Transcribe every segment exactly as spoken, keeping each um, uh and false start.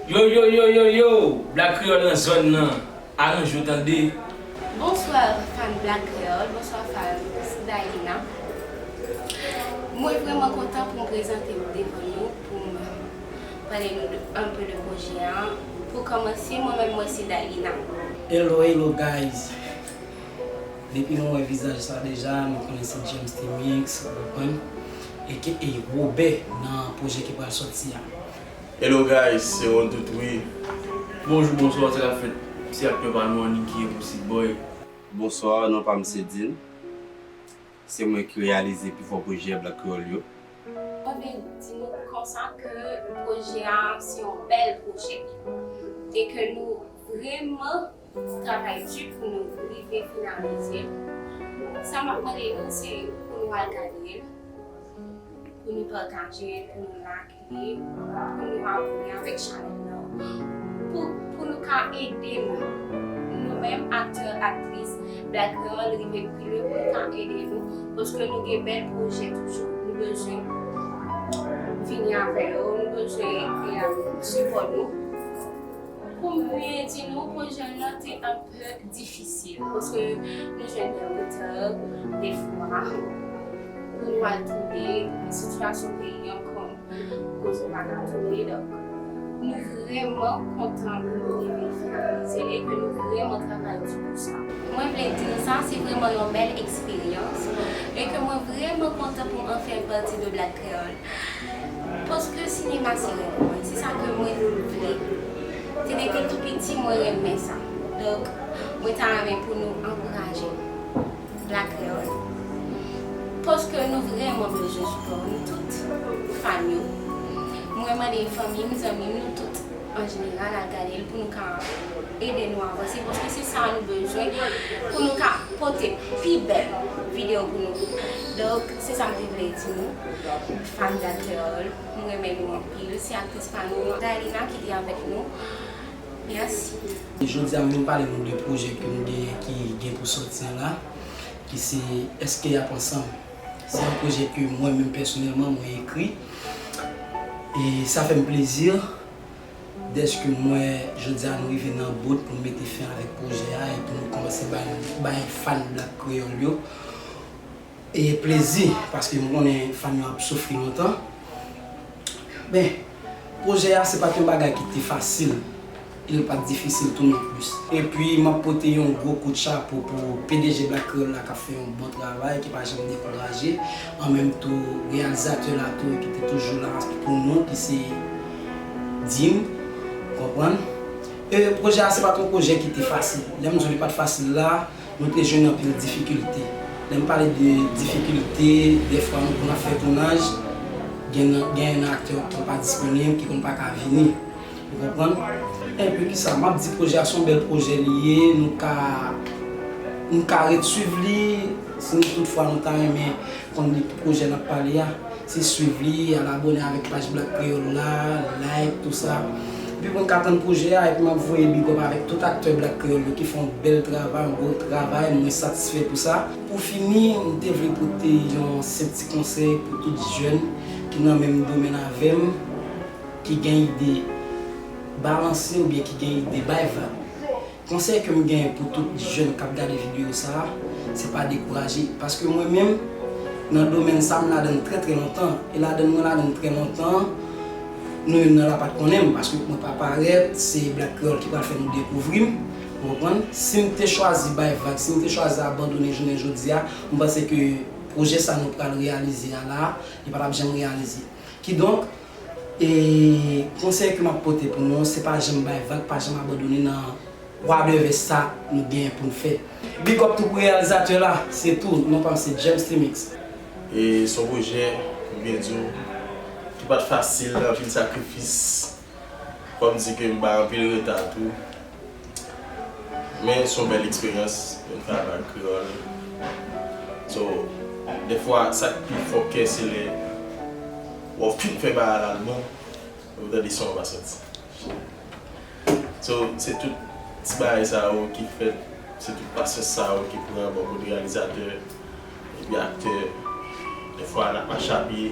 Yo, yo, yo, yo, yo! Black Kreyòl nan zòn nan. Aranje w tande. Bonswa fan Black Kreyòl, bonswa fan Dailina. Mwen vrèman kontan pou m prezante m devan nou, pou m pale nou de, anpe de pwojè an. Pou kòmanse, mwen menm mwen se Dailina. Hello, hello guys. Depi nou wè vizaj sa deja, nou konnen se James T-Mix, ou konprann? Aka Robert nan pwojè ki pral sòti a. Hello guys, se Ron Tout Wi. Bonjou, bonswa, sa k ap fèt? Se aktè pa nou an Nicky Impossible Boy. Bonswa, non pa m se Dean. Se mwen ki reyalize pi fò pwojè Black Kreyòl yo. Mwen vle di nou konsa ke pwojè a se yon bèl pwojè e ke nou vrèman travay di pou nou rive finalize l. Sa m ap mande nou se pou nou al gade l, pou nou pataje l, pou nou like, pou nou abòne avèk chanèl nan, pou, pou nou ka ede nou, nou menm aktè, aktris Black Kreyòl rive pi lwen, pou nou ka ede nou, paske nou gen bèl pwojè toujou, nou bezwen vini avè yo, nou bezwen e, sipò nou. Pou m byen di nou, pwojè nan te anpe difisil, paske nou jwenn de reta, defwa, pou nou al tounen, sitiyasyon peyi an kòm koze pa ka tounen, donk, nou vrèman kontan pou nou rive finalize e ke nou vrèman travay di pou sa. Mwen vle di nou sa, se vrèman yon bèl eksperyans e ke mwen vrèman kontan pou mwen fè pati de Black Kreyòl. Paske sinema se rèv mwen, se sa ke mwen vle. Se depi tou piti mwen renmen sa. Donk, mwen ta renmen pou nou ankouraje Black Kreyòl. Paske nou vrèman bezwen sipò nou tout, fan yo. Mwen mande fanmi m, zanmi m, nou tout an jeneral al gade l pou nou ka ede nou avanse, paske se sa nou bezwen pou nou ka pote pi bèl videyo pou nou. Donk, se sa m te vle di nou, fan Black Kreyòl, m renmen nou anpil. Se aktris pa nou, Dailina, ki te avèk nou. Mèsi. Jodi a, m vin pale nou de pwojè ke nou genyen ki gen pou sòti an la, ki se Èske y ap ansanm? Se yon pwojè ke mwen menm pèsonèlman mwen ekri. E sa fè m plezi dèske m wè jodi a nou rive nan bout pou n mete fen avèk pwojè a e pou nou kòmanse bay, bay fan Black Kreyòl yo e plezi, paske m konnen fan yo ap soufri lontan. Men, pwojè a se pa t yon bagay ki te fasil, e l pa t difisil tou non plis. Epi m ap pote yon gwo kout chapo pou P D G Black Kreyòl la k ap fè yon bon travay, ki pa janm dekouraje, an menm tou reyalizatè la tou ki te toujou la pou nou, ki se Dim, ou konprann? E pwojè a se pa t yon pwojè ki te fasil. Lè m di w li pa t fasil la, nou te jwenn anpil difikilte. Lè m pale de difikilte, dèfwa nou pou n ap fè tounaj, gen nan, gen nan aktè ki pa disponib, ki konn pa ka vini. Ou konprann? Enpi kisa, m ap di pwojè a se yon bèl pwojè li ye, nou ka, nou ka ret swiv li, si nou toutfwa nou ta renmen konn de ki pwojè n ap pale a. Se swiv li, al abòne avèk paj Black Kreyòl la, like, tou sa. Epi pou n ka tann pwojè a, epi m ap voye big up avèk tout aktè Black Kreyòl yo ki fè yon bèl travay, yon gwo travay, mwen satisfè pou sa. Pou fini, m te vle pote yon senp ti konsèy pou tout jèn ki nan menm domèn avè m, ki gen ide balanse oubyen ki gen ide bay vag. Konsèy ke m genyen pou tout jèn k ap gade videyo sa a, se pa dekouraje. Paske mwen menm, nan domèn sa a, m ladan l trè, trè lontan. E ladan l mwen ladan l trè lontan, nou menm nan la pa t konnen m, paske mwen pa parèt, se Black Kreyòl ki pral fè nou dekouvri m, ou konprann? Si m te chwazi bay vag, si m te chwazi abandone jounen jodi a, m panse ke pwojè sa nou pral reyalize a la, li pa t ap janm reyalize. Kidonk, e konsèy ke m ap pote pou nou, se pa janm bay vag, pa janm abandone nan whatever sa nou genyen pou n fè. Big up tou pou reyalizatè la, se tou, non pa m se James T-Mix. E se yon pwojè, pou m byen di w, ki pa t fasil, anpil sakrifis. Fò m di ke m bay anpil reta tou. Men se yon bèl eksperyans, yon travay kreyòl. So, dèfwa, sa k pi fò kè se lè w ap fin fè bagay la l bon, epi w tande son an pa sòti. So, se tout ti bagay sa yo ki fèt, se tout pasyans sa yo ki pran bò kote reyalizatè epi aktè. Dèfwa, n ap mache a pye,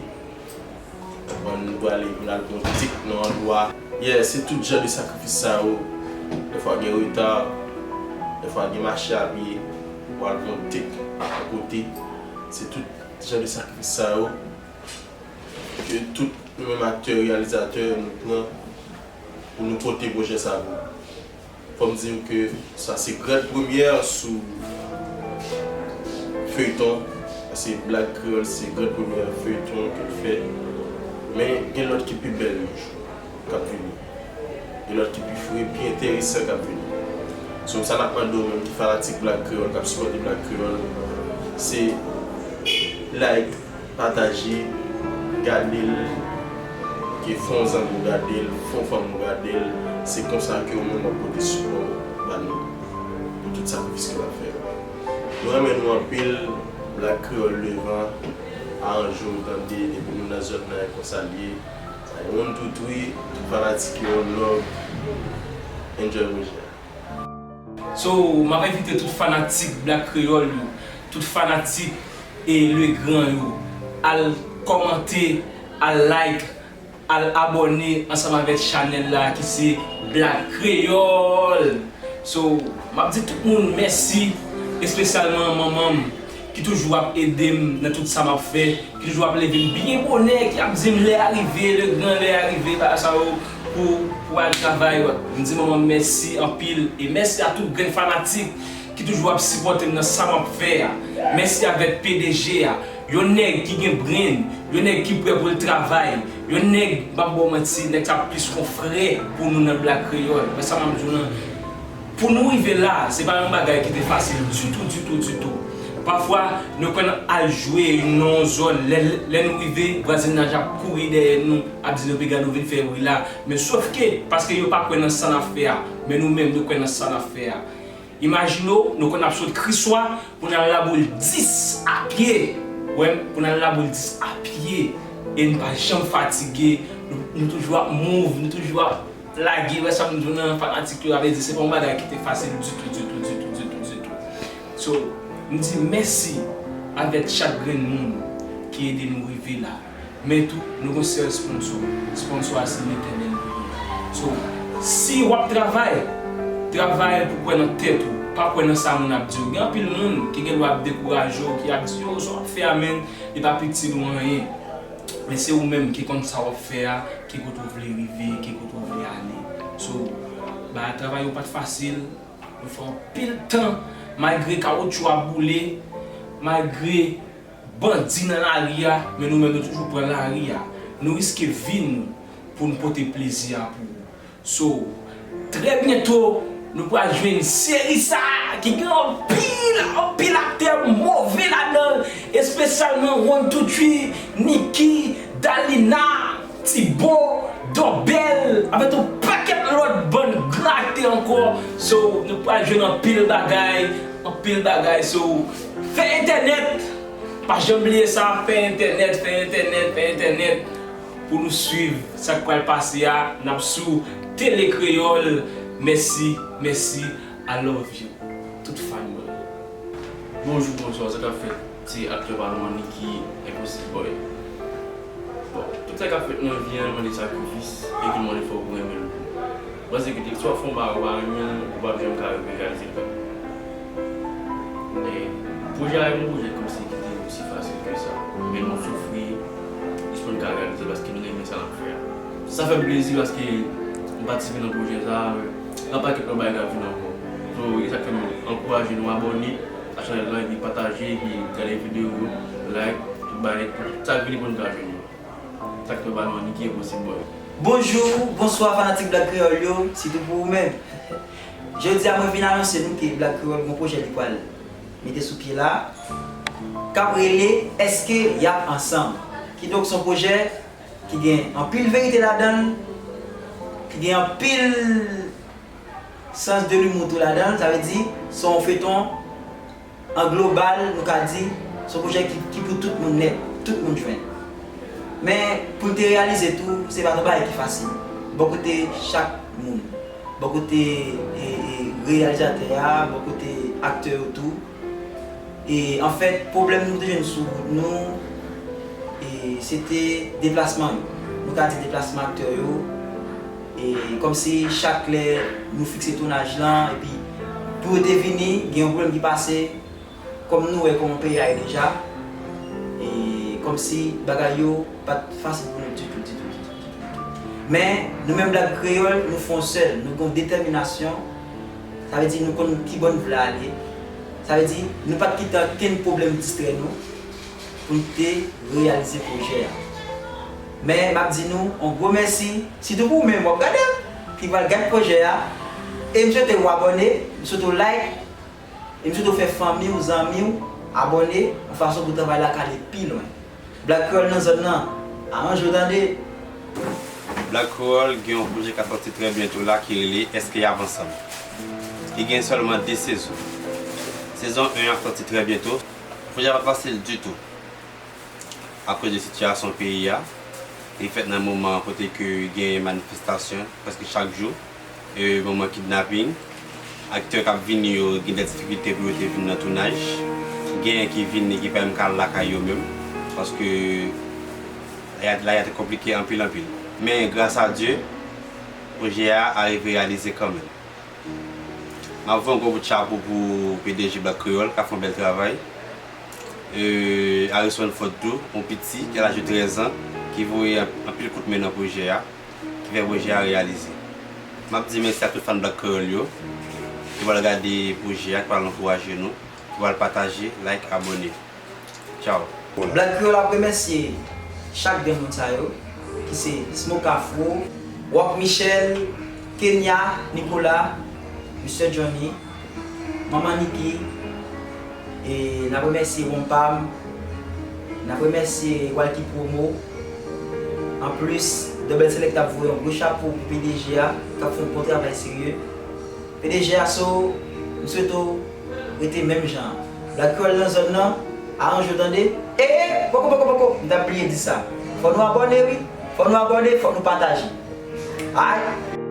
konprann, nou prale pou n al pran yon tit nan yon andwa. Yeah, se tout jan de sakrifis sa yo. Dèfwa gen reta, dèfwa gen mache a pye, ou al pran tek akote. Se tout jan de sakrifis sa yo ke tout nou menm aktè, reyalizatè, nou pran pou nou pote pwojè sa pou ou. Fò m di w ke sa se grande première sou feyton, paske Black Creole se grande première feyton ke l fè, men gen lòt ki pi bèl k ap vini. Gen lòt ki pi fre, pi enteresan k ap vini. So, sa n ap mande w menm ki fanatik Black Creole, k ap sipòte Black Creole, se like, pataje, gade l, ke fè yon zanmi w gade l, fè yon fanmi w gade l, se konsa ke ou menm w ap pote sipò w ba nou pou tout sakrifis ke n ap fè yo. Nou renmen nou anpil, Black Creole devan, aranje w tande, depi nou nan zòn nan, e konsa l ye. One, two, three, tout fanatik yo, one love, enjoy pwojè a. So, m ap envite tout fanatik Black Creole yo, tout fanatik e Legrand yo, al kòmante, al like, al abòne ansanm avèk chanèl la ki se Black Creole. So, m ap di tout moun mèsi, espesyalman manman m ki toujou ap ede m nan tout sa m ap fè, ki toujou ap leve m byen bonè, ki ap di m lè a rive, Legrand, lè a rive, bagay sa yo pou, pou al travay. M di manman m mèsi anpil, e mèsi a tout grenn fanatik ki toujou ap sipòte m nan sa m ap fè a. Mèsi avèk P D G a, yon nèg ki gen brenn, yon nèg ki prè pou l travay, yon nèg, m p ap ba w manti, nèg sa plis kon frè pou nou nan Black Creole. Men sa m ap di w lan, pou nou rive la, se pa yon bagay ki te fasil ditou, ditou, ditou. Pafwa, nou konn al jwe nan yon zòn, lè, lè nou rive, vwazinaj ap kouri dèyè nou, ap di nou, "Piga, nou vin fè bri la." Men sòf ke, paske yo pa kwè nan sa n ap fè a, men nou menm, nou kwè nan sa n ap fè a. Imajine w, nou konn ap sot Kriswa pou n al Laboul dis a pye. Wè, pou n al Laboul dis a pye. E n pa janm fatige. Nou, nou toujou ap move, nou toujou ap lage. Wè sa m di w nan fanatik yo, sa vle di se pa yon bagay ki te fasil ditou, ditou, ditou, ditou, ditou. So, m di mèsi avèk chak grenn moun ki ede nou rive la. Men tou, nou gon sèl sponsò. Sponsò a se Letènèl nou ye. So, si w ap travay, travay pou kwè nan tèt ou, pa kwè nan sa moun ap di w. Gen anpil moun ki gen dwa ap dekouraje w, ki ap di, "Yo, sa w ap fè a, menn, li p ap itil ou anyen." Men se ou menm ki konn sa w ap fè a, ki kote w vle rive, ki kote w vle ale. So, ba travay yo pa t fasil, nou fè anpil tan, malgre kawotchou ap boule, malgre bandi nan lari a, men nou menm nou toujou pran lari a. Nou riske vi nou pou n pote plezi a pou ou. So, trè byento, nou pral jwenn seri sa a ki gen anpil, anpil aktè move ladan l, espesyalman One Two Three, Nicky, Dalina, Tibo, Dobèl, avèk yon pakèt lòt bann gran aktè ankò. So, nou pral jwenn anpil bagay, anpil bagay. So, fè entènèt, pa janm bliye sa, fè entènèt, fè entènèt, fè entènèt pou nou swiv sa k pral pase a. N ap sou Tele Kreyòl. Mèsi, mèsi, I love you. Tout fan mwen. Bonjou, bonswa, sa k ap fèt? Se aktè pa nou an, Nicky, Impossible Boy. Bon, tout sa k ap fèt nan vi a, li mande sakrifis, e ki mande fòk ou renmen l tou. Paske si w ap fè yon bagay ou pa renmen l, ou p ap janm ka reyalize l kanmenm. E pwojè a, e yon pwojè kòmsi ki te osi fasil ke sa. Men nou soufri, jis pou n ka reyalize paske nou renmen sa n ap fè a. Sa fè m plezi paske m patisipe nan pwojè sa a, gen yon pakèt lòt bagay k ap vin ankò. So, e sa k fè m ankouraje nou abòne a chanèl la, epi pataje, epi gade videyo yo, like, tout bagay, tout sa k vini pou n ka jwenn yo. Sa k fè pa nou an, Nicky Impossible Boy. Bonjou, bonswa fanatik Black Kreyòl yo, sitou pou ou menm. Jodi a mwen vin anonse nou ke Black Kreyòl gon pwojè li pral mete sou pye la, k ap rele Èske Y ap Ansanm? Kidonk se yon pwojè ki gen anpil verite ladan l, ki gen anpil sans de l'humour tou ladan l, sa vle di se yon feyton an global, nou ka di se yon pwojè ki, ki pou tout moun nèt, tout moun jwenn. Men pou l te reyalize tou, se pa t yon bagay ki fasil. Bò kote chak moun, bò kote, e, e, reyalizatè a, bò kote aktè yo tou. E anfèt, pwoblèm nou te jwenn sou wout nou, e, se te deplasman yo. Nou ka di deplasman aktè yo, E kòmsi chak lè nou fikse tounaj lan, epi pou yo te vini, gen yon pwoblèm ki pase, kòm nou wè kòman peyi a ye deja, e kòmsi bagay yo pa t fasil pou nou ditou, ditou, ditou, ditou, ditou. Men, nou menm Black Kreyòl, nou fè yon sèl, nou gen yon detèminasyon, sa vle di nou konn ki bò nou vle ale, sa vle di nou pa t kite okenn pwoblèm distrè nou, pou n te reyalize pwojè a. Men, m ap di nou yon gwo mèsi, sitou pou ou menm w ap gade m, ki pral gad pwojè a, e m swete w abòne, m swete w like, e m swete w fè fanmi w, zanmi w abòne, yon fason pou travay la ka ale pi lwen. Black Kreyòl nan zòn nan, aranje w tande! Black Kreyòl gen yon pwojè k ap sòti trè byento la ki rele Èske Y ap ansanm? Li gen sèlman de sezon. Sezon en ap sòti trè byento. Pwojè a pa t fasil ditou akoz de sitiyasyon peyi a. Li fèt nan moman kote ke gen manifestasyon prèske chak jou, e moman kidnaping. Aktè k ap vini yo gen de difikilte pou yo te vin nan tounaj. Genyen ki vini ki pa menm ka al lakay yo menm, paske lari a te konplike anpil anpil. Men gras a Dye, pwojè a arive reyalize kanmenm. M ap voye yon gwo bout chapo pou P D G Black Kreyòl k ap fè yon bèl travay. E, Harrison Ford tou, yon piti ki al aje trèz an, ki voye anpil kout men nan pwojè a, ki fè pwojè a reyalize. M ap di mèsi ak tout fan Black Kreyòl yo ki pral gade pwojè a, ki pral ankouraje nou, ki pral pataje, like, abòne. Tchaw! Black Kreyòl ap remèsye chak grenn moun sa yo, ki se Smoke Afro, Rock Michel, Kenya, Nicolas, Mesye Johnny, Manman Niki, e n ap remèsye Wonpam, n ap remèsye Walky Promo. Anplis, Double Selecta ap voye yon gwo chapo pou P D G a, k ap fè yon bon travay serye. P D G a, so, m swete w rete menm jan an. Black Kreyòl nan zòn nan, aranje w tande. E, e, poko, poko, poko, m t ap bliye di sa. Fò nou abòne, wi. Fò nou abòne, fò nou pataje. Alright?